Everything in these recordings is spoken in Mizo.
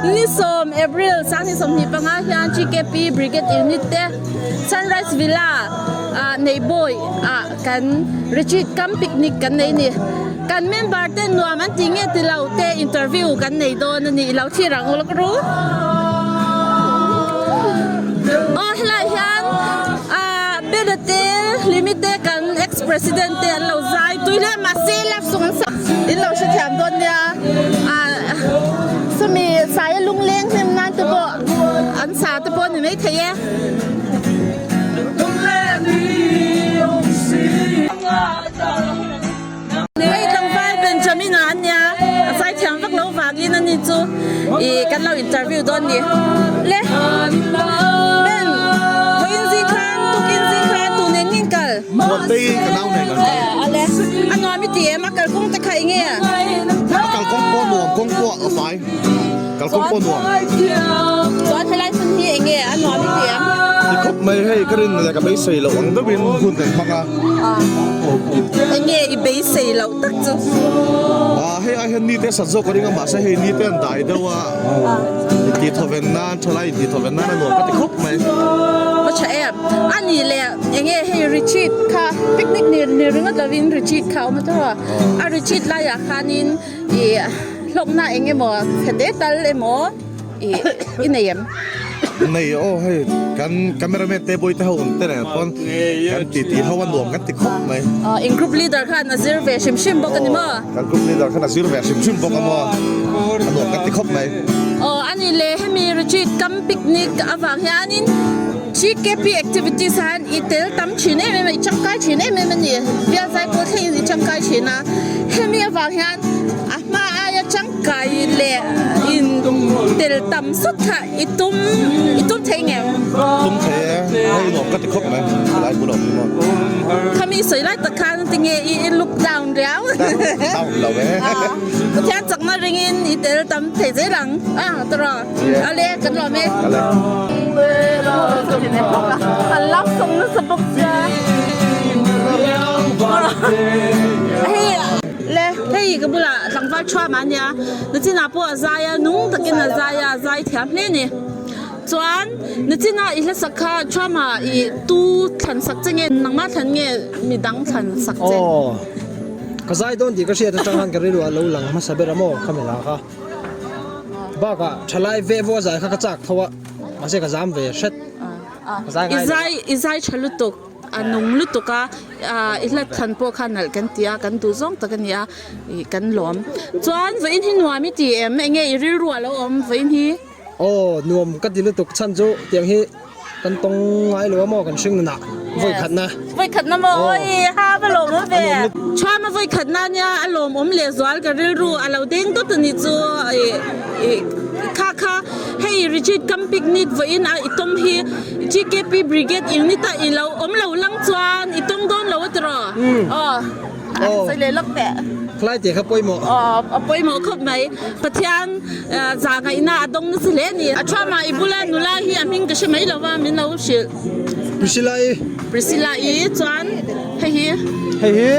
Ni sawm April 2025 hian GKP Brigade Unit te Sunrise Villa ah Neihbawi ah kan retreat kam picnic kan nei a ni. Kan member te nuam an ti nge ti lo te interview kan nei dawn a ni. I lo thlir ang u lawk ru. Aw helai hian ah Bena te Hlimi te kan ex president te an lo zai tui hle mahse love song an sak in lo hrethiam dawn nia ah sawmi saia lungleng hnem nan te pawh an sa te pawh a ni maithei e. Hei tlangval Benjamin a an nia, a zaithiam vak lo vangin ani chu ih kan lo interview dawn ni. Le Ben, vawiin zing khan tukin zing khan tu nen ngin kal? Muantei ka nau nen kan kal. Ale, a nuam i ti em? A kalkawng te kha eng nge? A kalkawng pawh nuam, kawng pawh a fai. Kalkawng pawh nuam. Chuan helai hmun hi eng nge a nuam i ti em? Ti khawp mai hei ka rin leh ka beisei loh ang deuhin hun kan hmang a. Eng nge i beisei loh tak chu? Ah hei ai hian nite sat zawk ka ring a mahse hei nite an dai deuh a intih thawven nan thalai intih thawven nan a nuam ka ti khawp mai. Aw tha em. A nih leh eng nge hei retreat kha picnic ni ni ringawt lovin retreat kha a awm a tawh a. A retreat laiah khanin Ih hlawkna eng emaw chhete tal emaw ih i nei em? Nei aw hei kan cameraman te bawite ho ang te nen pawn kan ti ti ho a nuam kan ti khawp mai. Aw in group leader khan a zir ve hrim hrim bawk a ni maw? Kan group leader khan a zir ve hrim hrim bawk a maw? A nuam kan ti khawp mai. Aw a ni le hemi retreat kam picnic avang hianin GKP activities ah hian i tel tam thin em em a, i tangkai thin em em a ni. Bial zai pawl thlengin i tangkai thin a. Hemi avang hian a hma aia tangkai leh in tel tam sawt kha i tum i tum thei ngem? Tum thei e, hei nuam ka ti khawp mai, helai bul a awm hi maw. Khami sawi lai tak khan tinge i look down riau. Down lo e. Pathian chakna ringin i tel tam thei zel ang a tawrh. Ale kan lawm e. Ale. An love song nasa bawk sia. Hei le hei ka bulah tlangval thuam a nia. Nachinah pawh a zai a nung takin a zai a zai thiam hle ni. Chuan nachinah i hlasak kha thuama i tu thlan sak che nge nangmah thlan nge midang thlan sak che. Aw ka zai dawn tih ka hriat atang khan ka rilru a lo lang hmasa ber a maw khamela kha. Bakah thalai ve vaw zai kha ka chak tho a, mahse ka zam ve hret. Ka zai ngai lo a. I zai tha lutuk, a nung lutuk a, i hlat than pawh kha nalh kan ti a, kan duh zawng tak a ni a, kan lawm. Chuan vawiin hi nuam i ti em? Enge i rilru a lo awm vawiin hi? Aw nuam ka ti lutuk chhan chu tiang hi kan tawng ngai lo a maw kan hring nunah vawi khatna. Vawi khatna maw awi ha va lawmawm ve. Chhuama vawi khatna nia a lawmawm leh zual ka rilru a lo deng dawt a nih chu i kha kha hei retreat kam picnic vawiin a i tawng hi GKP Brigade unit a i lo awm lo lang chuan i tawng dawn lo a tiraw aw. Aw. Sawi leh lawk teh. Khlai tih kha pawimawh. Aw, a pawimawh khawp mai. Pathian zah ngaihna a dawng nasa hle a ni. A thuamah i bula nula hi a hming ka hre mai lo va, min lo hrilh. Priscilla i. Priscilla i chuan hei hi. Hei hi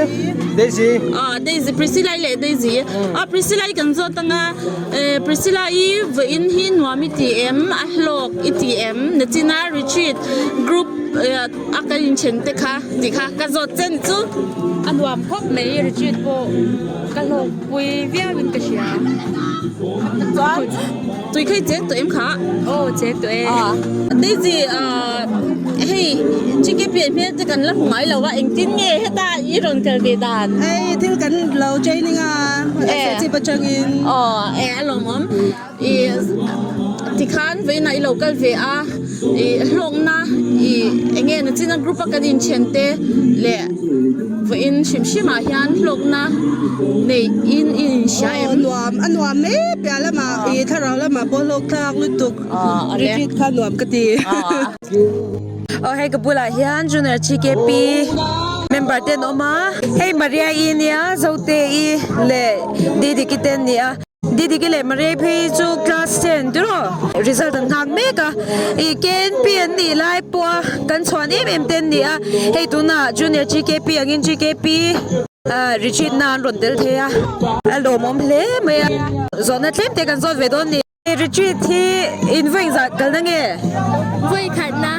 Daisy. Aw, Daisy, Priscilla i leh Daisy. Aw, Priscilla i kan zawt anga, Priscilla i vawiin hi nuam i ti em? A hlawk i ti em? Nachina retreat group A kan inthen te kha tih kha ka zawt chen chu. A nuam khawp mai retreat pawh ka hlawkpui viau in ka hria. Chuan tui kha i cheng tawh em kha? Aw cheng tawh e. Daisy hei GKP ah hmel te kan la hmu ngai lo a engtin nge heta i rawn kal ve dan? Hei thil kan lo training a SHG atangin. Aw e a lawmawm. I tikhan vawiinah i lo kal ve a, i hlawkna i eng nge nachina group a kan inthen te leh vawiin hrim hrim ah hian hlawkna neih in i inhria em? Aw nuam, a nuam mai piah lamah i thlarau lamah pawh hlawk thlak lutuk retreat kha nuam ka ti. Aw hei ka bulah hian Junior GKP member te an awm a, hei Maria i nia Zote i leh Didiki te an ni a. Didiki leh Maria phei chu class 10 tiraw result an nghak mek a, ih KNP an nih lai pawha kan chhuan em em te an ni a, hei tunah Junior GKP angin GKP retreat na an rawn tel thei a, a lawmawm hle mai a, zawhna tlem te kan zawt ve dawn ni. Retreat hi in vawi engzah kalna nge? Vawi khatna.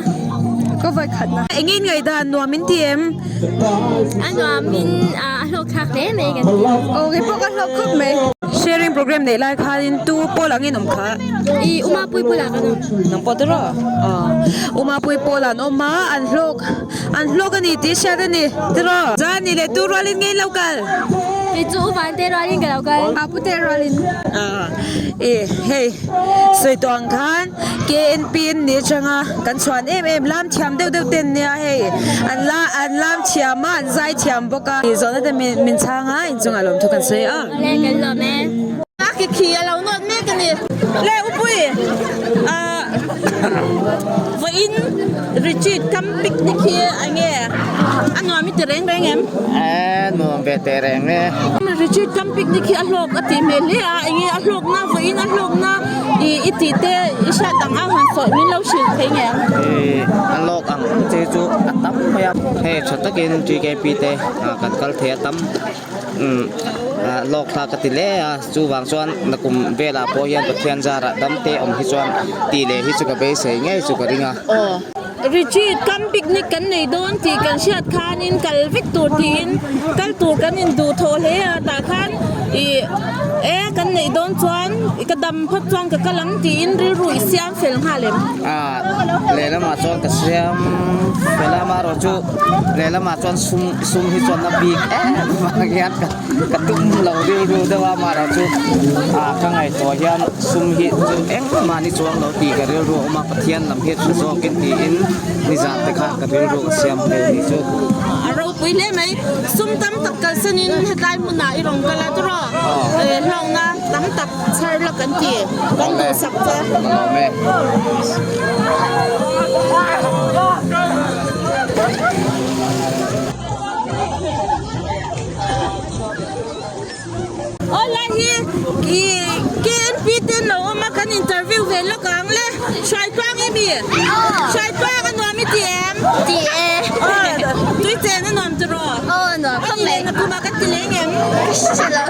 Ka vawi khatna. Eng in ngaihdan nuam in ti em? A nuam in a hlawk thlak hle mai kan ti. Aw kei pawh ka hlawk khawp mai. Sharing program neih lai khanin tu pawl ang in awm kha? I Umapui bulah kan awm. Nang pawh tiraw? Aw Umapui pawl an awm a, an hlawk an hlawk a ni tih hriat a ni tiraw? Zani leh tu rualin nge in lo kal? Kei chu Uvante rualin ka lo kal. Apute rualin. E hei sawi tawh ang khan KNP an ni atanga kan chhuan em em lam thiam deuh deuh te an nia hei an la an lam thiam a an zai thiam bawk a zawhna te min min chhang a inchungah lawmthu kan sawi a. Awle kan lawm e. A ke khi a lo nawt mek a ni. Le upui ah vawiin retreat kam picnic hi enge a nuam i ti reng reng em? E nuam ve teh reng e. Retreat kam picnic hi a hlawk a tih hmel hle a, enge a hlawkna vawiin a hlawkna ih i tih te i hriat ang ang han sawi min lo hrilh thei nge ang? Ih a hlawk ang ang che chu a tam mai a, hei tha takin TKP te kan kal thei a tam umm hlawk thlak ka ti hle a, chuvang chuan nakum velah pawh hian Pathian zarah dam te awm hi chuan tih leh hi chu ka beisei ngei chu ka ring a. Retreat kam picnic kan nei dawn tih kan hriat khanin kal vek tur tiin kal tur kan induh thawh hle a tah khan ih e kan neih dawn chuan ka dam phawt chuan ka kal ang tiin rilru i siam fel nghal em? Ah lehlamah chuan ka siam fel a amaherawhchu lehlamah chuan sum sum hi chuan a bik em vang hian ka Ka tum lo rilru deuh a amaherawhchu ah ka ngaihtuah hian sum hi chu engmah ni chuang lo tih ka rilru a awm a Pathian lam hi tha zawkin tiin nizan te khan ka rilru ka siam phei a nih chu. A ropui hle mai, sum tam tak kalsanin hetlai hmunah i rawn kal a tiraw? Hlawkna tam tak chhar la kan ti, kan duhsak che. Ka lawm e. Aw lai hi ih KNP te an lo awm a kan interview ve lawk ang le Hruaitluang i mi Hruaitluang a nuam i ti em? Ti e Aw tui chen a nuam tiraw? Aw a nuam khawp mai Ani leh nakum ah kan ti leng em? Ka hre lo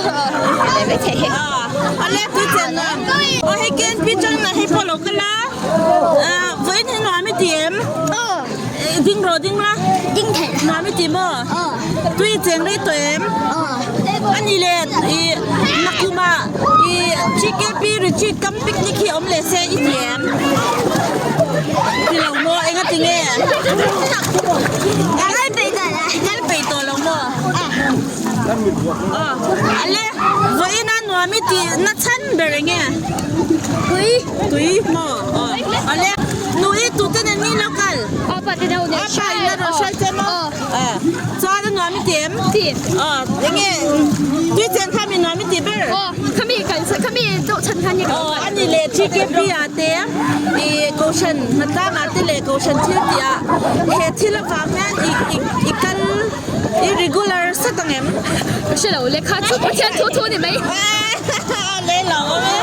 ti leh mai thei Aw ale tui chen nuam Aw hei KNP chang na hei pawh lo kal a vawiin hi nuam i ti em? Aw Ding rawh ding la. Ding thei. Nuam i ti maw? Aw. Tui cheng rei tawh em? Aw. Ani le i nakuma i GKP retreat kam picnic hi awm leh se i ti em? Ti lo maw enga ti nge? Kal peih tawh lo. Kal peih tawh lo maw? Aw. Ale vawiin a nuam i tih na chhan ber enge? Tui. Tui maw? Aw. Ale nui tute nen ni lo kal? Aw pa te deuh nen. Aw pa in la rawn hruai che maw? Aw. Chuan a nuam i ti em? Ti. Aw enge tui chen kha mi nuam i ti ber? Aw khami kan khami deuh chhan khan hi ka Aw ani leh TKP ah te i kohhran hmatlang ah te leh kohhran thil tih ah he thil avang hian i i kal i regular sat ang em? Ka hre lo lehkha chu Pathian thu thu ni mai. Leh lo awm e.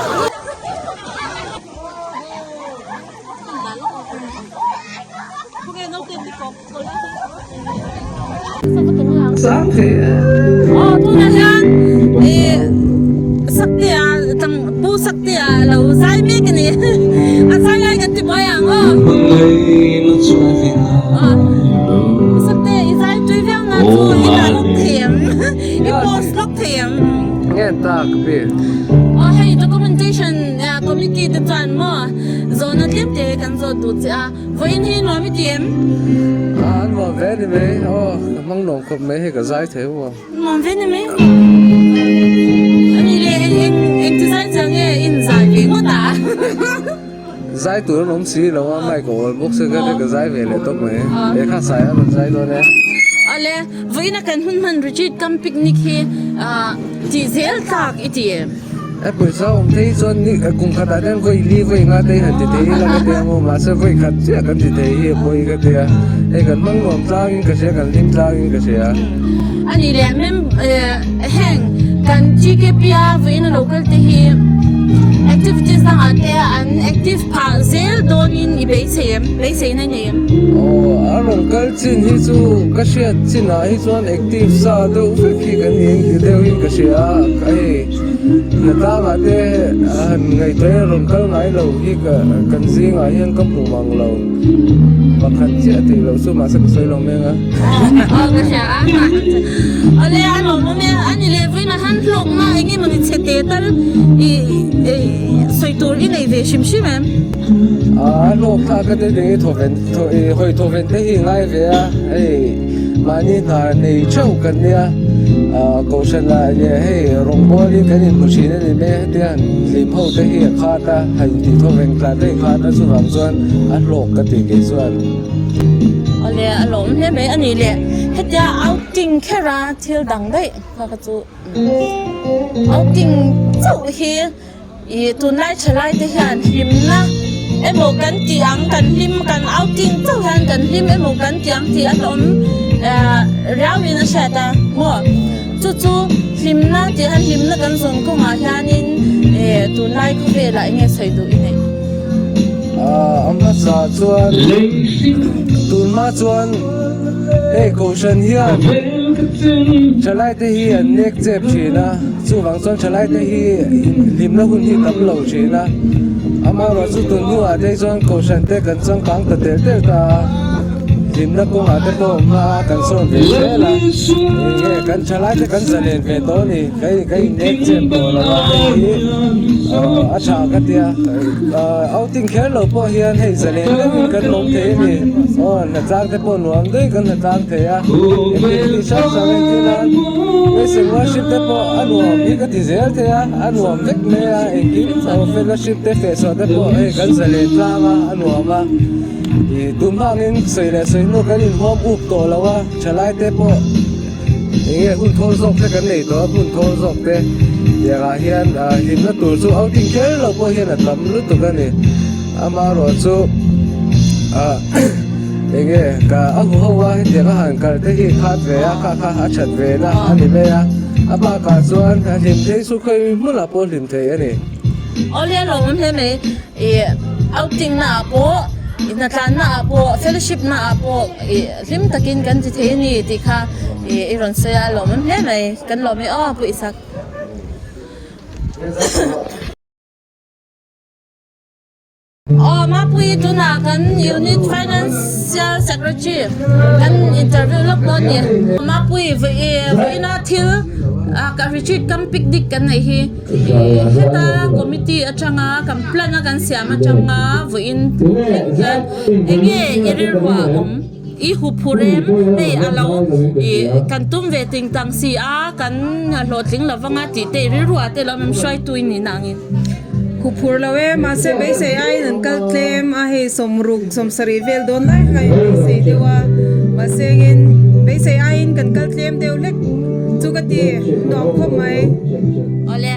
Aw tunah hian ih Saktea tlang Pu Saktea lo zai mek a ni a zai lai kan ti buai ang aw aw Pu Saktea i zai tui viau na chu i dah lawk thei em i post lawk thei em aw hei documentation committee te chuan maw zawhna tlem te kan zawt duh che a. Vawiin hi nuam i ti em? A nuam ve ni mai aw, ka hmang nuam khawp mai hei ka zai thei u. Nuam ve ni mai. Ani le eng eng eng ti zai chiang nge in zai ve ngawt a? Zai tur an awm si lo a, mic a awl bawk se ka ka zai ve leh tawp mai. Lehkha sai a rawn zai dawn e. Awle, vawiin a kan hun hman retreat kam picnic hi tih zel tlak i ti em? E pawisa awm thei chuan ni kum khatah hian vawi li vawi nga te hi han ti thei ila ka ti ang aw mahse vawi khat chiah kan ti thei hi a pawi ka ti a hei kan hmang nuam tlangin ka hria kan hlim tlangin ka hria. A ni leh mem heng kan GKP a vawiin a lo kal te hi activities dangah te an active phah zel dawnin i beisei em beiseina i nei em? Aw a rawn kal chin hi chu ka hriat chinah hi chuan active sa deuh vek hi kan ni deuhin ka hria a hei. Hnatlangah te han ngaihtuah hian rawn kal ngai lo hi kan zingah hian ka hmu mang lo. Pakhat chiah tih loh chu mahse ka sawi lo meng a. Aw ka hria a. Awle a lawm awm e. A ni leh vawiinah han hlawkna eng emaw ni chhe te tal i sawi tur i nei ve hrim hrim em? A hlawk thlak ka ti ding i thawven hawi thawven te hi ngai ve a hei mahni hna nei theuh kan nia kohhran ah leh hei rawngbawl hi kan inhmu thin a ni mai a hetia han hlim ho te hi a khat a han intih thawven tlan te hi khat a chuvang chuan a hlawk ka ti kei chuan. Awle a lawm hle mai a ni le hetia outing kher a thil dang daih kha kha chu outing chauh hi. Ih tunlai thalai te hian hlimna emaw kan tih ang kan hlim kan outing chauh hian kan hlim emaw kan tih ang tih a hlawm eh riauin a hriat a maw chu chu hlimna tih hian hlimna kan zawn kawngah hianin eh tunlai khawvelah eng nge sawi duh i neih? Ah a hmasa chuan tunhma chuan hei kohhran hian thalai te hi an nek chep thin a. Chuvang chuan thalaite hi hlimna hun hi tam lo thin a, amaherawh chu tun hnuah te chuan kohhran te kan changkang ta tel tel ta a, hlimna kawngah te pawh hma a kan sawn ve zel a, enge kan thalaite kan zalen ve tawh a ni, ka innek chem tawh lo a, hei hi a tha ka tia, outing kher lo pawh hian hei zalen deuhin kan lawm thei a ni, aw hnatlang te pawh nuam daih kan hnatlang thei a, activity hrang hrang entir nan. Hmeichhe worship te pawh a nuam hi ka ti zel thei a, a nuam vek mai a, engkim aw fellowship te fehchhuah te pawh hei kan zalen tlang a, a nuam a, ih tun hmangin sawi leh sawi hnu kan inhawm up tawh lo a, thalai te pawh eng nge hun thawl zawk te kan nei tawh a, hun thawl zawk te tiangah hian hlimna tur chu outing kher lo pawh hian a tam lutuk a ni, amaherawh chu ah. Enge ka a hu ho a hetiang a han kal te hi khat ve a kha kha a that ve na a ni mai a a bakah chuan a hlim thei chu khawi hmunah pawh hlim thei a ni. Awle a lawmawm hle mai ih outing na ah pawh hnatlan na ah pawh fellowship na ah pawh ih hlim takin kan ti thei a ni tih kha ih i rawn sawi a a lawmawm hle mai kan lawm e aw Pu Isak. Aw Mapui tunah kan Unit Financial Secretary kan interview lawk dawn ni. Mapui vawiina thil ka retreat kam picnic kan neih hi heta committee atanga kan plan a kan siam atanga vawiin thleng hian enge i rilruah awm i huphurh em hei a lo kan tum ve ting tang si a kan hlawhtling lovanga tih te i rilruah te lo awm em hruaitu i nih na angin. Huphur lo e, mahse beisei aiin an kal tlem a, hei sawmruk sawmsarih vel dawn lai kha in beisei deuh a, mahse engin beisei aiin kan kal tlem deuh hlek chu ka ti nuam khawp mai. Awle,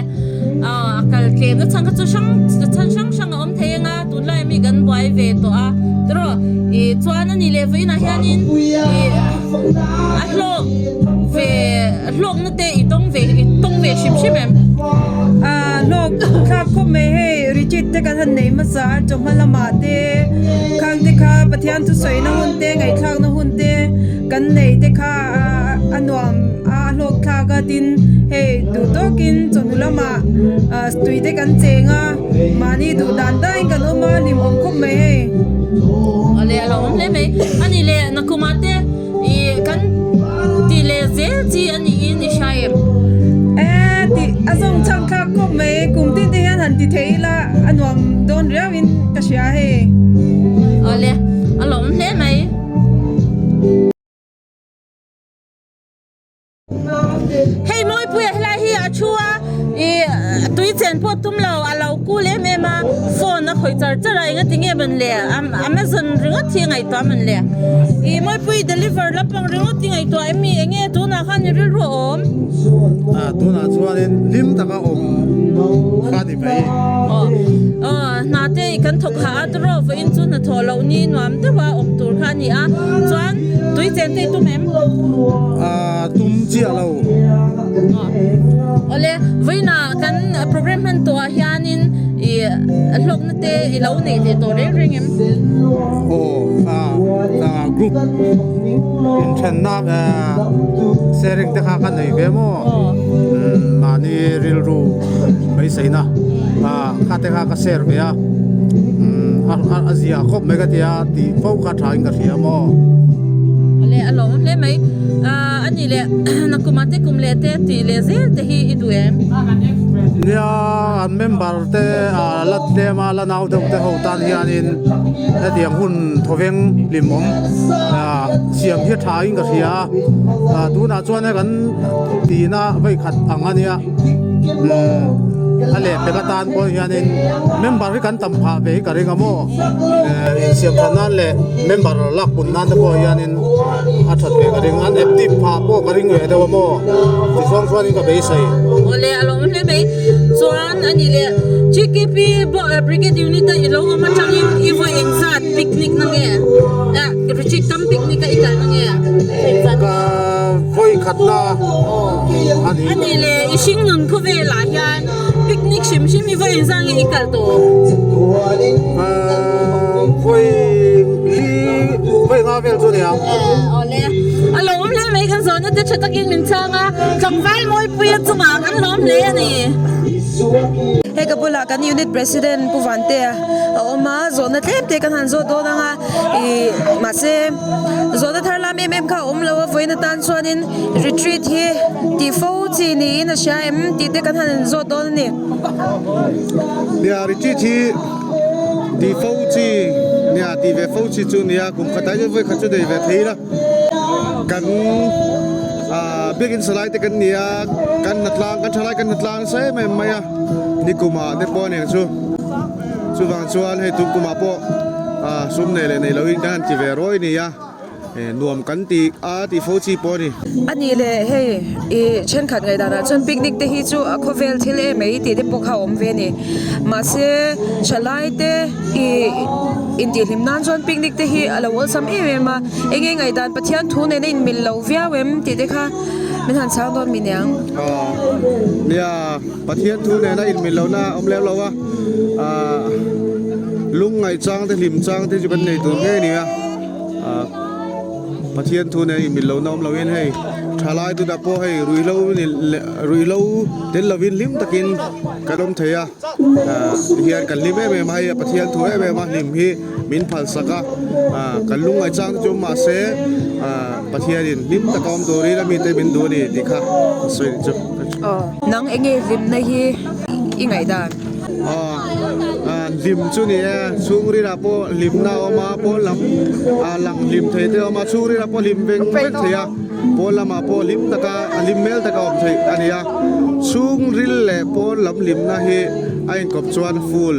a kal tlem na chhan kha chu hrang chhan hrang hrang a awm thei anga tunlai mi kan buai ve tawh a tiraw ih chuan a ni leh vawiinah hianin ih a hlawk ve hlawkna te i dawng ve i tawng ve hrim hrim em? Aaa hlawk thlak khawp mai hei retreat te kan han nei hmasa a chawhma lamah te khang te kha Pathian thusawi na hun te ngaihthlak na hun te kan nei te kha a nuam a hlawk thlak a tin hei duh tawkin chawhnu lamah tui te kan cheng a mahni duh dan daiin kan awm a hlimawm khawp mai hei. Awle a lo awm hle mai a ni le nakumah te. Ih kan ti leh zel chi a niin i hria em? Eh tih a zawng chhang thlak khawp mai kum tin te hian han ti thei ila a nuam dawn riau in ka hria hei. Awle a lawm hle mai. Hei Mawipuia helai hi a thu a ih tui chen pawh tum lo a lo kul em em a phone a khawih char char a engati nge man le Amazon ringawt hi a ngaihtuah man le ih Mawipui deliver lampang ringawt hi ngaihtuah em mi enge tunah khan i rilru a awm. Ah tunah chuanin hlim taka awm kha ni mai. Aw aw hna te kan thawk hah a tawrh vawiin chu hnathawh loh ni nuam deuha awm tur kha a ni a chuan tui chen te i tum em? Ah tum chiah lo. Awle vawiinah kan program hman tawhah hianin ih hlawkna te i lo nei ve tawh reng reng em? Aw kha group inthenna sharing te kha ka nei ve maw? Mahni. mahni rilru beiseina kha te kha ka share ve a a zia khawp mai ka tia tih fo kha tha in ka hria maw. Awle a lawm hle mai a ni leh nakuma te kum leh te tih leh zel te hi i duh em? Nia an member te la tlem a la nau deuh te ho tan hianin hetiang hun thawveng hlimawm siam hi tha in ka hria a tunah chuan hei kan tihna vei khat ang a nia a lehpek atan pawh hianin member hi kan tam phah ve hi ka ring a maw insiam that nan leh member lak pun nan te pawh hianin a that ve ka ring an active phah pawh ka ring ve deuh a maw tizawng chuanin ka beisei. Awle a lawm hle mai chuan a ni leh GKP Brigade unit a i lo awm atangin i vawi engzat picnic na nge retreat kam picnic a i kal na nge engzat Ka vawi khatna a ni. A ni leh i hringnun khawvelah hian picnic hrim hrim i vawi engzat nge i kal tawh? Vawi li vawi nga vel chu a ni ang. Awle a lo awm hle mai kan zawhna te tha takin min chhang a tlangval Mawipuia chungah kan lawm hle a ni. Hei ka bulah kan unit president Pu Vantea a awm a zawhna tlem te kan han zawt dawn ang a ih mahse zawhna thar lam em em kha a awm lo a vawiin atan chuanin retreat hi tih fo chi niin a hria em tih te kan han zawt dawn a ni. Nia retreat hi tih fo chi nia tih ve fo chi chu nia kum khatah hian vawi khat chu nei ve thei ila kan ah biakin salai te kan ni a kan hnatlang kan thalai kan hnatlang nasa em em mai a nikumah te pawh aniang chu chuvang chuan hei tum kumah pawh ah sum nei leh nei loin kan han ti ve rawi a ni a eh nuam kan tih a tih fo chi pawh a ni. A nih leh hei ih thenkhat ngaihdanah chuan picnic te hi chu a khawvel thil em mai tih te pawh kha a awm ve a ni mahse thalai te ih intihhlim nan chuan picnic te hi a lo awlsam em em a eng nge ngaihdan Pathian thu nena inmil lo viau em tih te kha min han chhang dawn mi niang. Aw nia Pathian thu nena inmil lohna a awm lem lo a ah lungngaih chang te hlim chang te chu kan nei tur ngei a ni a ah Pathian thu nena inmil lohna awm loin hei thalai tunah pawh hei ruihhlo ruihhlo tel lovin hlim takin kan awm thei a ah tihian kan hlim em em a hei Pathian thu em em a hlim hi min phalsak a ah kan lungngaih chang te chu mahse ah Pathianin hlim taka awm turin a mite min duh a ni tih kha ka sawi ni chu. Aw nang enge hlimna hi i ngaihdan? Aw ah hlim chu ni e chhungrilah pawh hlimna a awm a pawn lam ah lang hlim thei te a awm a chhungrilah pawh hlim veng vek thei a pawn lamah pawh hlim taka a hlim hmel taka awm theih a ni a chhungril leh pawn lam hlimna hi a inkawp chuan full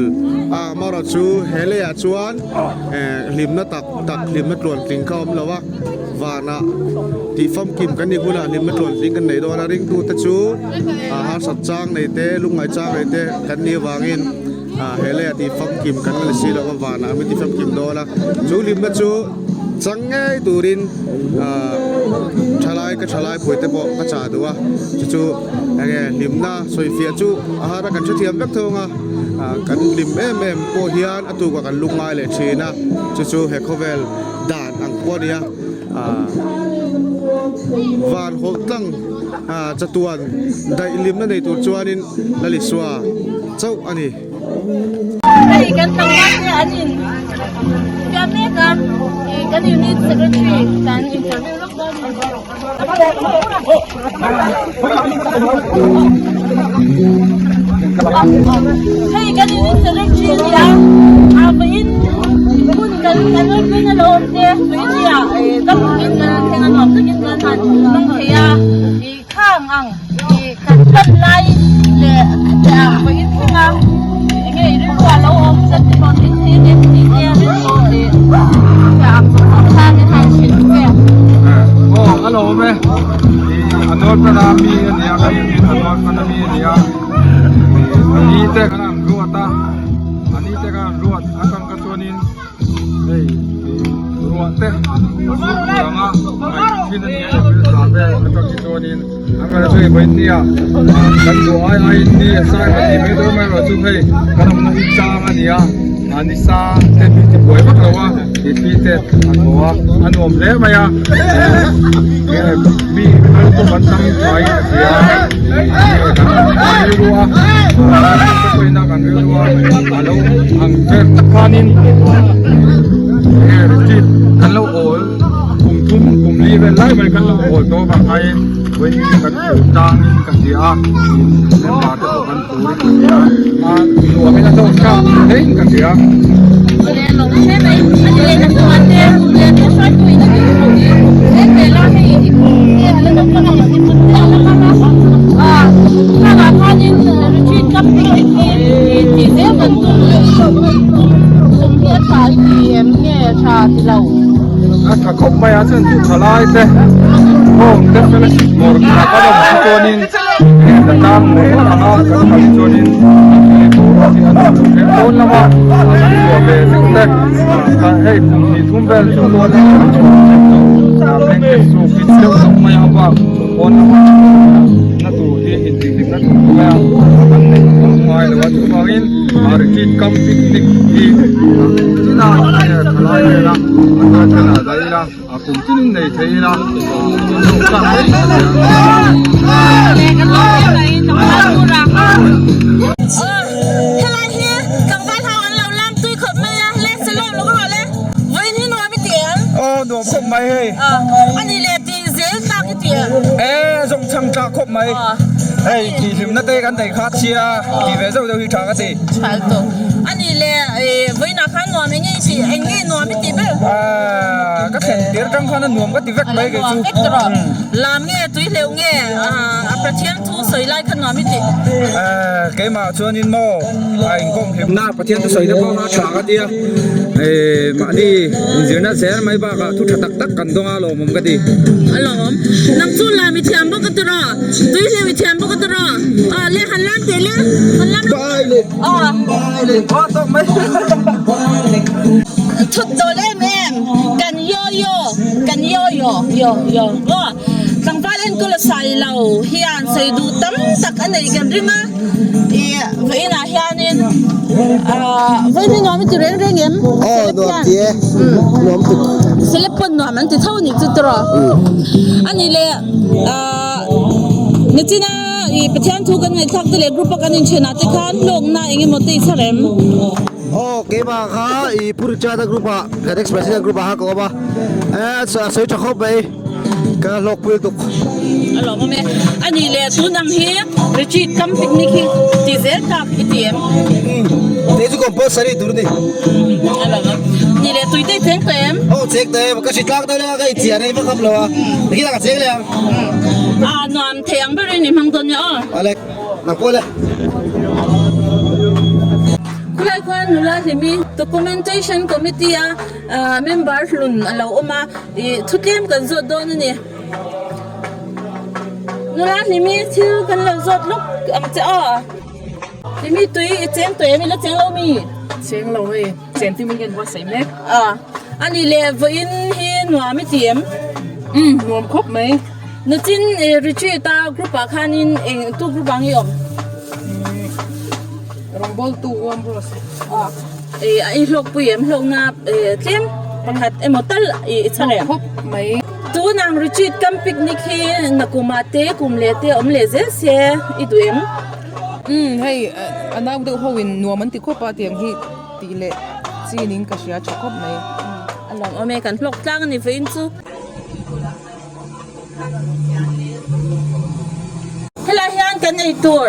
a amaherawh chu he leiah chuan eh hlimna tak tak hlimna tluantling kha a awm lo a vanah tih famkim kan nih hunah hlimna tluantling kan nei dawn a ringtute chu ah harsat chang nei te lungngaih chang nei te kan nih avangin ah he leiah tih famkim kan la ni si lo a vanah min ti famkim dawn a chu hlimna chu chang ngei turin ah thalai ka thalai pui te pawh ka chah duh a chu chu enge hlimna sawifiah chu a har a kan hrethiam vek thung a ah kan hlim em em pawh hian a tukah kan lungngai leh thin a chu chu he khawvel dan ang pawh a ni a ah van hawlh tlang ah chatuan daih hlimna nei tur chuanin Lalisua chauh a ni. Hei kan tlangval te an in fiam mek a ih kan unit secretary kan interview lawk dawn a ni. Hei kan unit secretary a ni a ah vawiin hun kan kan rawn a lo awm te vawiin ni ah ih dam takin kan thleng a nuam takin kan han hmang thei a ih Khang ang ih kan hman lai leh khatiang vawiin thleng a enge i rilru ah lo awm kan ti hlawh tling thei ania tih te a rilru ih khatiang ang zawng zawng khan in han hrilh ve. Aw a lo awm e ih a dawn pana mi a nia kan in a dawn pana mi a nia ih a ni te kan han ruat a a ni te kan han ruat atang kha chuanin hei ih. Ruah te a sur tur anga ngaih thin a ni a April thla vel atang hi chuanin a kal chu hei vawinia kan duh ai aiin ni a sai mai tih mai dawn mai erawh chu hei kan awmna hi chang a ni a a nisa te hi ti buai vak lo a thli te a thaw a a nuam hle mai a mi kal pawh kan tam thain ka hria kan rilru a kan rilru a a lo ang vel tak khanin nge retreat kan lo awl kum thum kum li vel lai mai kan lo awl tawh avang khain vawiin kan phur tangin ka hria a member te pawh kan phur in ka hria a nuamin a hlawk thlak hlein ka hria. A tha khawp mai a chuan chu thalai te home te fellowship dawr khat a awm chu chuanin he hna tlang maw ang a kan kal chuanin hei boruak hi a nuam lo hle pawn lama kan chhuah ve zeuh te hei kum hnih thum vel chu pawn lama kan chhuah zeuh tawh blanket suk hi deuh deuh mai a bak pawn lama na tur hi intihhlimna tur mai a kan neih awm ngai lo a chuvangin retreat kam picnic hi tina thalai vela a tan vel ah dah ila a kum tinin nei thei ila Helai hi tlangval ho an lo lam tui khawp mai a, le salawm lo ka rawh le, vawiin hi nuam i ti em? Aw nuam khawp mai hei. A ni le tih zel tlak i ti em? E zawng chhang tlak khawp mai. Hei tih hlimna te kan nei kha chhia tih ve zauh zauh hi tha ka ti. Tha lutuk. A ni le vawiinah khan nuam eng nge i tih? Eng nge nuam i tih ber? Ka thlen tir atang khan a nuam ka ti vek mai kei chu. A nuam vek tawh. Lam nge tui hleuh nge a Pathian thu sawi lai kha nuam i tih? Keimah chuanin maw a inkawm hlim. Na Pathian thu sawi te pawh kha tha ka ti a. Mahni inzirna zel mai bakah thu tha tak tak kan dawng a lawmawm ka ti. A lawmawm. Nang chu lam i thiam bawk a ti rawh. Tui hleuh i thiam bawk a ti rawh. Aw le han lam teh le. Han lam lawk. Bai le. Aw. Bai le. Aw tawk mai. Thut dawl em em. Kan yo yo. Kan yo yo. Yo yo. Aw. Tlangval enkawl a sai lo hian sawi duh tam tak a nei kan ring a. I vawiinah hianin vawiin hi nuam i ti reng reng em? Aw nuam ti e, nuam tuk. Celeb pawn nuam an ti tho nih chu tawh. A nih leh nichina i Pathian thu kan ngaihthlak te leh group a kan inthenah te khan hlawkna eng emaw te i chhar em? Aw keimah kha i Pu Richard-a group ah kan ex president group ah kha ka awm a, a sawi tha khawp mai. Ka hlawk pui tuk. A lawm awm e. A nih leh tun ang hi retreat kam picnic hi ti zel tak i ti em? Umm tei chu compulsory tur a ni. A lawm awm. Nih leh tui te i cheng tawh em? Aw cheng tawh em. Ka hri tlak deuh leh a ka inchian a i va kham lo a. Nikin ah ka cheng leh ang. A nuam thei ang berin i hmang dawn nia aw. Awle. Nang pawh le. Khulai khuan nula hlimi documentation committee a member hlun a lo awm a. Ih thu tlem kan zawt dawn a ni. Nula hlimi thil kan lo zawt lawk ang che aw. Hlimi tui i cheng tawh em i la cheng lo mi? Cheng lo hei, chen tim in ka inbuatsaih mek. A, a ni leh vawiin hi nuam i ti em? Umm nuam khawp mai. Nachin retreat a group ah khanin eng tu group ah nge i awm? Umm rawngbawltu Ambrose. A. A i hlawkpui em hlawkna tlem pakhat emaw tal i chhar em? Khawp mai. Tunang retreat kam picnic hi nakuma te kum leh te awm leh zel se i duh em? Umm hei a nau deuh ho in nuam an ti khawp a tiang hi tih leh chin in ka hria tha khawp mai. A lawm awm e kan hlawk tlang a ni vawiin chu. Helai hian kan ei tur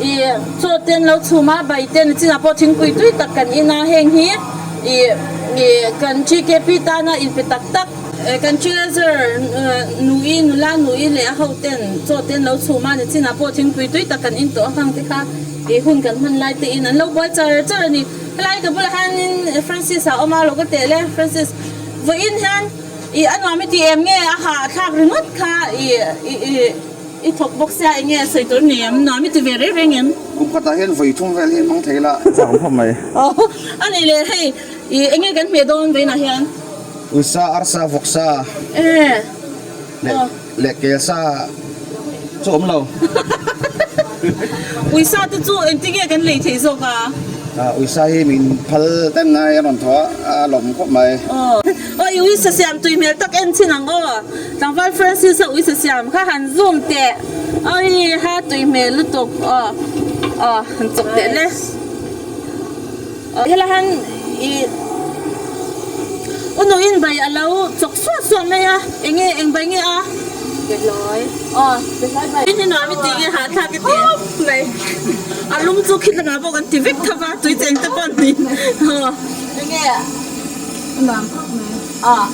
ih chaw te an lo chhum a, bai te nachinah pawh thingpui tui tak kan in a, heng hi ih ih kan TKP tana inpe tak tak kan treasurer Nui nula Nui leh a ho ten chaw te an lo chhum a, nachinah pawh thingpui tui tak kan in tawh a khang te kha ih hun kan hman lai te in an lo buai char char a ni. Helai ka bulah hianin Francis a awm a, lo ka teh le Francis vawiin hian. I a nuam i ti em nge a ha thlak ringawt kha i i thawk bawk sia eng nge sawi tur ni em nuam i ti ve reng reng em? Kum khatah hian vawi thum vel hi hmang thei la. Chak khawp mai. Aw a nih leh hei i eng nge kan hmeh dawn vawiinah hian? Uisa, arsa, vawksa leh leh kelsa chu awm lo. Uisa te chu engtin nge kan lei thei zawk a? Uisa hi min phal ten ngai a rawn thaw a, a lawm khawp mai. Aw i uisa siam tui hmel tak en chin ang aw. Tlangval Francis a uisa siam kha han zoom teh. Awi ha tui hmel lutuk aw aw han chawk teh le. Helai han i u nuin bai a lo chawk suat suat mai a, enge eng bai nge a? Behlawi. Aw behlawi bai. Hi nuam i tih nge hahthlak i tih? Mai. A lum chu khitlang ah pawh kan ti vek tho va, tui cheng te pawh ni. Aw enge nuam khawp mai. Aw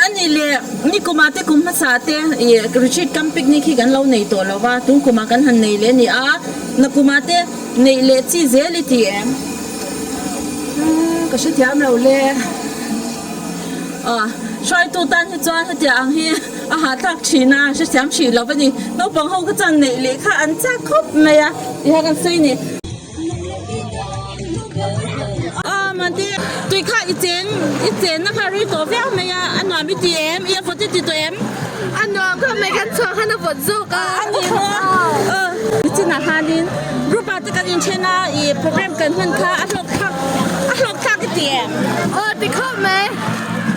ani le ni kumah te kum hmasa te i retreat camp picnic hi kan lo nei tawh lo va, tun kumah kan han nei leh a ni a, na kumah te Neih leh chi zel i ti em? Ka hrethiam lo le. Aw, hruaitu tan hi chuan hetiang ang hi a hahthlak thin a, hrethiam hrih lo a ni. Naupang ho kha chuan neih leh kha an chak khawp mai a, ti kha kan sawi ni. Aw, Mante, tui kha i cheng, i chenna kha rei tawh viau mai a, a nuam i ti em? I a vawt i ti tawh em? A nuam kha mai kan chhuah khan a vawt zawk a. A ni maw? Aw, nichinah khanin group ah te kan inthen a, i program kan hman kha a hlawk thlak, a hlawk thlak i ti em? Aw ti khawp mai.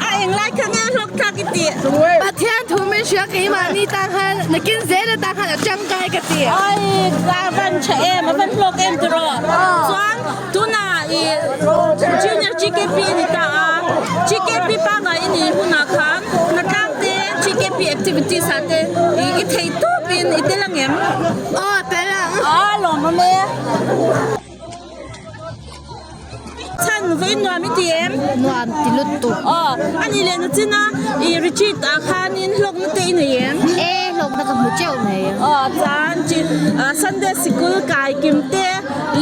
A englai kha nge a hlawk thlak i ti? Pathian thu min hria keimahni tan khan nakin zel atan khan a tangkai ka ti. Ai, a van tha em, a van hlawk em tiraw? Chuan tunah i Junior GKP i ni ta a, GKP pangngai i nih hunah khan Hnatlang te GKP activities ah te i thei tawp in i tel ang em? Aw tel ang. Aw lawm awm e. Chhan vawiin nuam i ti em? Nuam ti lutuk. Aw a nih leh na chin a i retreat ah khanin hlawkna te i nei em? E hlawkna ka hmu teuh mai. Aw chuan Sunday sikul kai kim te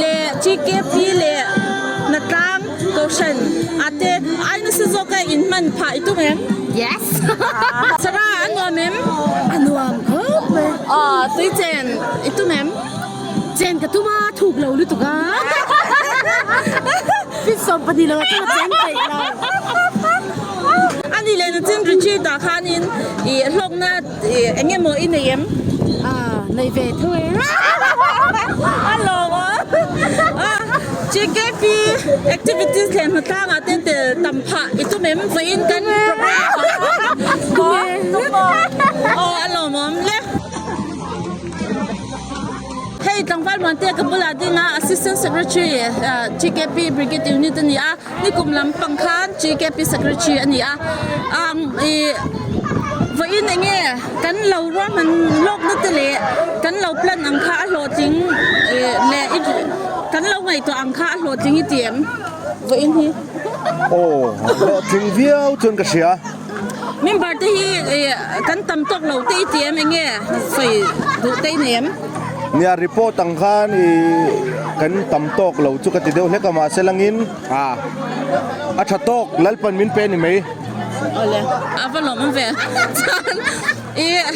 leh GKP leh Hnatlang Kohhran a te ai nasa zawk a in hman phah i tum em? Yes. Sarah a nuam em? A nuam khawp mai. Aw tui chen i tum em? Chen ka tum a thuk lo lutuk a. Fit 12 lo ah chuan ka chen peih lo. A ni leh nachin retreat ah khanin i hlawkna eng emaw i nei em? Ah, nei ve tho e. A lawm a. GKP activities leh hnatlangah te tel tam phah i tum em? Vawiin kan program tum e. Aw, a lawmawm le. Hei tlangval Muantea ka bulah ding a Assistant Secretary GKP Brigade Unit a ni a. Nikum lam pang khan GKP Secretary a ni a, ih vawiin eng nge kan lo ruahman lawkna te leh kan lo plan ang kha a hlawhtling ih leh i kan lo ngaihtuah ang kha a hlawhtling i ti em vawiin hi? Aw, hlawhtling viau chuan ka hria. Member te hi ih kan tam tawk lo te i ti em eng nge sawi duh te i nei em? Nia report ang khan ih kan tam tawk lo chu ka ti deuh hlek a mahse langin a a tha tawk Lalpan min pe a ni mai. Awle a va lawm awm ve chuan ih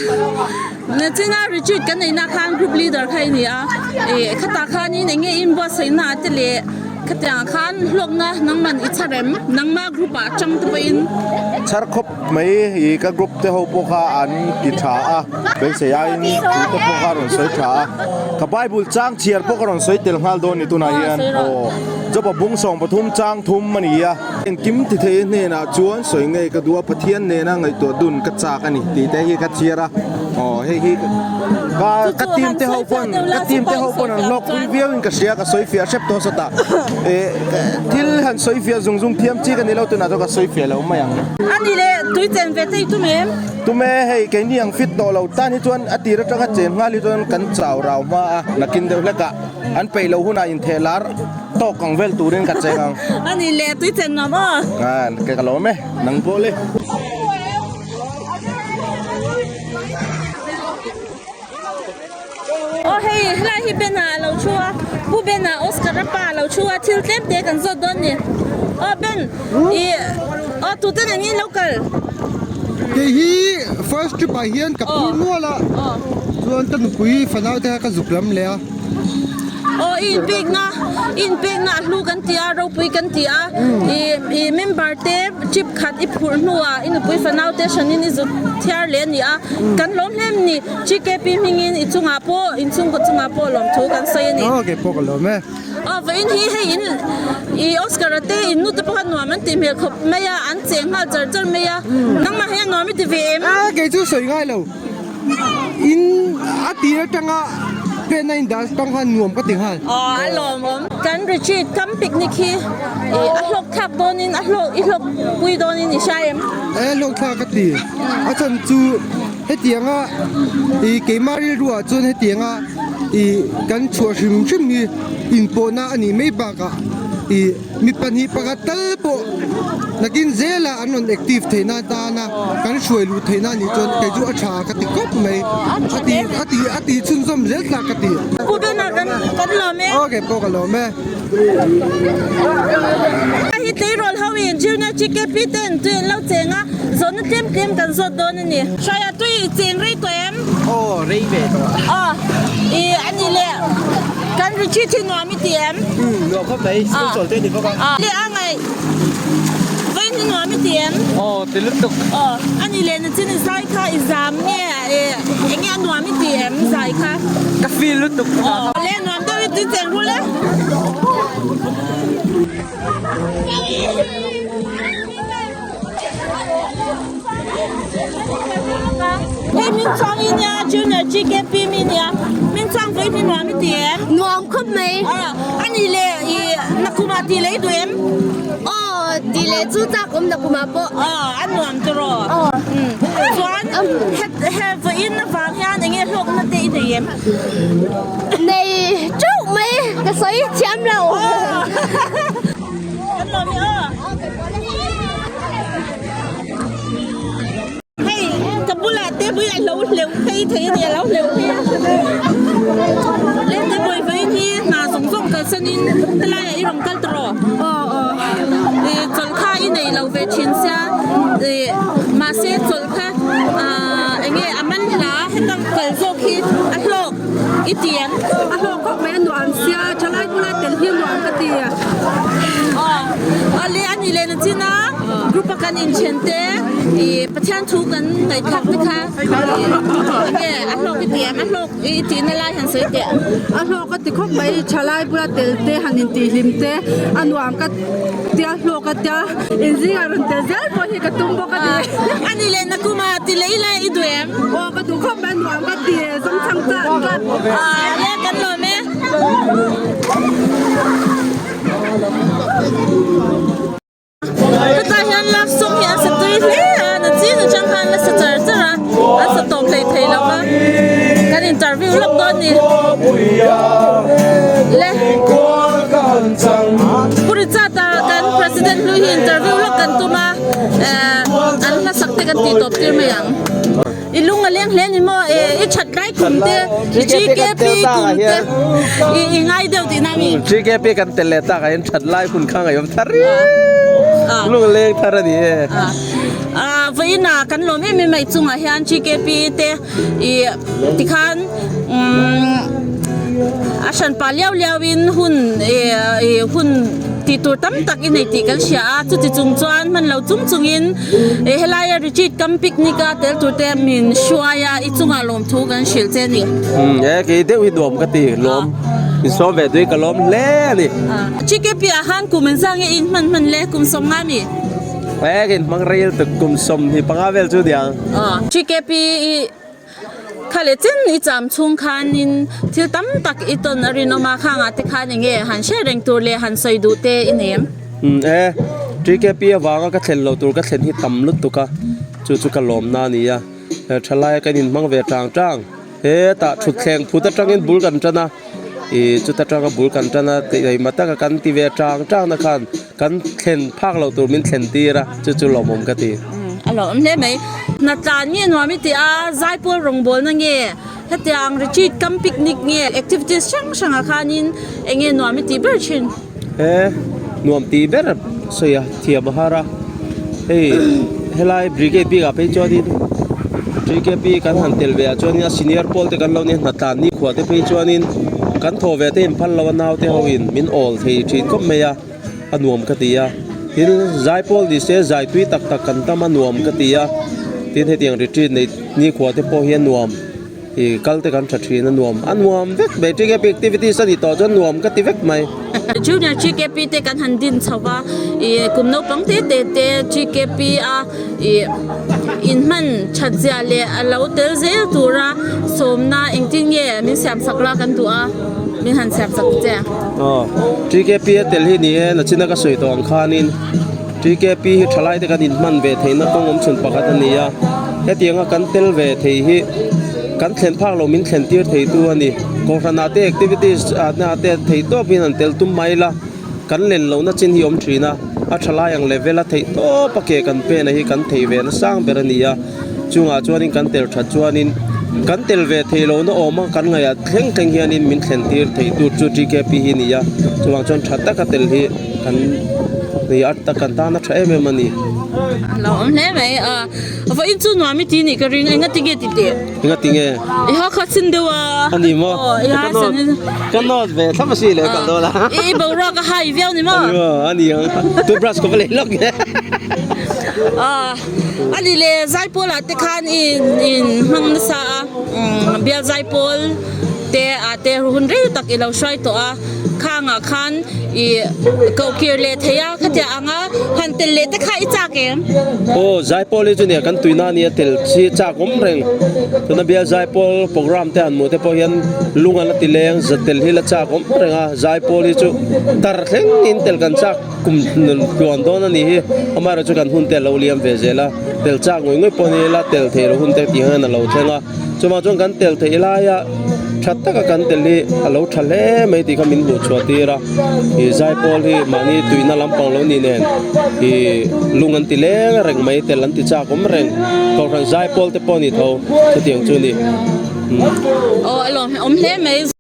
nachina retreat kan neihna khan group leader kha i ni a ih khatah khanin eng nge inbuatsaihna ah te leh khatiang ah khan hlawkna nangman i chhar em nangma group ah atang te pawhin. Chhar khawp Mai i ka group te ho pawh kha an ti tha a, beisei aiin thu te pawh kha a rawn sawi tha a, ka Bible chang chhiar pawh ka rawn sawi tel nghal dawn ni tunah hian aw Job-a bung 13 chang thum a ni a. Engkim ti thei hnenah chuan sawi ngei ka duh a, Pathian nena ngaihtuah dun ka chak a ni tih te hi ka chhiar a, aw hei hi ka ka team te ho pawn ka team te ho pawn an hlawk pui viau in ka hria ka sawi fiah hrep tawh sawtah eh thil han sawi fiah zung zung thiam chi ka ni lo tunah chuan ka sawi fiah lo mai ang. A ni le, tui chen ve te i tum em? Tum e, hei keini ang fit tawh lo tan hi chuan a tir atanga chen nghal hi chuan kan chau rau hma a, nakin deuh hlekah an peih loh hunah intheh lar tawk ang vel turin ka cheng ang. A ni le, tui chen nuam aw. A, ka lawm e, nang pawh le. Aw hei helai hi Ben-a a lo thu a, Pu Ben-a Oscar-a pa a lo thu a, thil tlem te kan zawt dawn ni. Aw Ben, ih aw tute nen hi lo kal? Kei hi first trip ah hian ka phur nual a, chuan ka nupui fanau te kha ka zuk lam leh a. Aw i inpekna i inpekna a hlu kan ti a ropui kan ti a i i member te trip khat i phurh hnuah i nupui fanau te hranin i zut thiar leh a ni a kan lawm hle em ni GKP hmingin i chungah pawh inchhungkaw chungah pawh lawmthu kan sawi a ni. Aw kei pawh ka lawm e. Aw vawiin hi hei in i Oscar-a te in nute pawh kha nuam an tih hmel khawp mai a, an cheng nghal char char mai a, nangmah hian nuam i ti ve em? A kei chu sawi ngai lo, in a tir atanga pen a in dah atang khan nuam ka ti nghal. Aw a lawmawm. Kan retreat kam picnic hi i a hlawk thlak dawnin a hlawk i hlawk pui dawnin i hria em? E hlawk thlak ka ti, a chhan chu hetianga i keimah rilruah chuan hetianga i kan chhuah hrim hrim hi inpawhna a nih mai bakah i mi pahnih pakhat tal pawh nakin zela an rawn active theihna atana kan hruai luh theihna a nih chuan kei chu a tha ka ti khawp mai a ti a ti a ti chhunzawm zel tlak ka ti. Pu Bena kan kan lawm e. Aw kei pawh ka lawm e. Hei hi tleirawl ho in Junior GKP ten tui an lo cheng a, zawhna tlem tlem kan zawt dawn a ni. Hruaia tui i cheng rei tawh em? Aw rei ve tawh a. Aw i a ni le kan retreat hi nuam i ti em? Umm nuam khawp mai, school chawl te ni bawk a. Aw le a ngaih vawiin hi nuam i ti em? Aw ti lutuk. Aw a ni le nachin i zai kha i zam nge eng nge a nuam i ti em zai kha? Ka feel lutuk. Aw le nuam deuh i ti cheng rul e. Hei min chuang i nia Junior GKP mi nia min chuang vawi hi nuam i ti em? Nuam khawp mai. A ni le i nakumah ti leh i duh em? Aw ti leh chu chak awm nakumah pawh. Aw a nuam tiraw? Aw. Chuan he vawiin avang hian enge hlawkna te i nei em? Nei teuh mai ka sawi thiam lo. Kan lawm i aw. Hei ka bulah te pui a lo hleuh phei thei a ni a lo hleuh phei a. Le te bawi vawiin hi hna zawng zawng kalsanin helaiah i rawn kal tawh rawh. Aw aw. I chawlh kha i nei lo ve thin sia i mahse chawlh kha ah enge a man hla heta kal zawk hi a hlawk. I ti em? A hlawk khawp mai a nuam sia, thalai bula tel hi nuam ka ti. Aw, ale a ni leh na chin a, group a kan inthen te i Pathian thu kan ngaihthlak te kha enge a hlawk i ti em? A hlawk i tihna lai han sawi teh. A hlawk a ti khawp mai, thalai bula tel te han intihhlim te a nuam ka tia hlawk a tia, inzingah rawn tel zel pawh hi ka tum bawk a ni. A ni leh na kuma ti leh ila i duh em? Aw ka duh khawp mai, nuam ka ti e, zawng chhang chan tlat. Aaa le kan lawm e. Hetah hian love song hi an sa tui hle a, na chin atang khan la sa char char a, an sa tawp hlei thei lo va, kan interview lawk dawn ni. Le Pu Richard-a kan president hlui hi interview lawk kan tum a, eh an hmasak te kan tih tawp tir mai ang. I lung a leng hle ni maw? E i that lai kum te, i GKP kum te i i ngai deuh tihna mi? GKP kan tel leh tak ah hian that lai hun kha ngaihawm thar riau. Lung a leng thar a ni e. Vawiin ah kan lawm em em a i chungah hian GKP te i tikhan a hranpa liau liau in hun i hun tih tur tam tak i nei tih kan hria a, chuti chung chuan hman lo chung chungin helaia retreat kam picnic a tel tur te min hruai a, i chungah lawmthu kan hrilh che a ni. Umm e kei deuh hi nuam ka ti lawm min sawm ve tui ka lawm hle a ni. GKP ah khan kum engzah nge i inhman hman le kum sawmnga mi? E ka inhmang rel tuk kum 25 vel chu niang. GKP i Kha leh chen i cham chhung khanin thil tam tak i tawn a rinawm a, khangah te khan enge han hre reng tur leh han sawi duh te i nei em? Umm e, TKP avanga ka thlen lo tur ka thlen hi tam lutuk a, chu chu ka lawmna a ni a, thalaia kan inhmang ve tang tang, hetah thutthleng phut atangin bul kan tan a, ih chuta tanga bul kan tan a, keimah taka kan ti ve tang tang na khan kan thlen phak loh tur min thlen tir a, chu chu lawmawm ka ti. A lawmawm hle mai. Hnatlan nge nuam i tih a, zaipawl rawngbawlna nge, hetiang retreat kam picnic nge, activities hrang hrangah khanin eng nge nuam i tih ber thin? He nuam tih ber sawi a thiam a har a, hei helai brigade bikah phei chuanin TKP kan han tel ve ah chuanin a senior pawl te kan lo nia hnatlan nikhua te phei chuanin. Kan thaw ve te in phal lo a naute ho in min awl thei thin khawp mai a, a nuam ka ti a. Tin, zaipawl ni se zai tui tak tak kan tam a nuam ka ti a. Tin, hetiang retreat nei nikhua te pawh hi a nuam. Ih kal te kan tha thin a nuam a nuam vek mai TKP activities a nih tawh chuan nuam ka ti vek mai. Junior TKP te kan han din chho va ih kum naupang te te te TKP a ih inhman that zia leh a lo tel zel tura sawmna engtin nge min siam sak la kan duh a min han siam sak che. Aw TKP a tel hi ni e nachina ka sawi tawh ang khanin TKP hi thalai te kan inhman ve theihna kawng awm chhun pakhat a ni a, hetianga kan tel ve thei hi kan thlen phak lo min thlen tir thei tu a ni. Kohhran ah te activities ah te ah te theih tawp in an tel tum mai la, kan len lohna chin hi awm thin a, a thalai ang level a theih tawp a ke kan pen a hi kan thei ve na sang ber a ni a, chungah chuanin kan tel that chuanin kan tel ve thei lohna awm a kan ngaihah thleng thleng hianin min thlen tir thei tur chu TKP hi a ni a, chuvang chuan tha taka tel hi. Kan ni a tak kan tan a tha em em a ni. A lo awm hle mai a, vawiin chu nuam i ti nih ka ring, enga tinge ti teh? Enga tinge? I ha kha sin deuh a. A ni maw? Aw i ha sin in. Ka nawt ve thlap a si leh kal dawn a. I boruak a hai viau ni maw? A ni maw? A ni ang. Toothbrush ka va lei lawk nge. A ni le Zaipawl ah te khan i in hmang nasa a, bial Zaipawl te ah te hun rei tak i lo hruai tawh a. Khangah khan i koh kir leh thei a, khatia anga han tel leh te kha i chak em? Aw, Zaipawl hi chu nia kan tuina nia tel chi chak awm reng. Tuna bial Zaipawl program te han hmuh te pawh hian lung an la ti leng, za tel hi la chak awm reng a, Zaipawl hi chu tar thleng in tel kan chak kum tluan dawn a nih hi. Amaherawhchu kan hun te a lo liam ve zel a, tel chak ngawih ngawih pawh ni la tel theih loh hun te tih hian a lo thleng a. Chuvang chuan kan tel theih laia tha taka kan tel hi a lo tha hle mai tih kha min hmuh chhuah tir a, ih zaipawl hi mahni tuihna lampang lo ni nen ih lung an ti leng reng mai tel an ti chak awm reng kohhran zaipawl te pawh a ni tho chutiang chu a ni. Aw a lawm awm hle mai.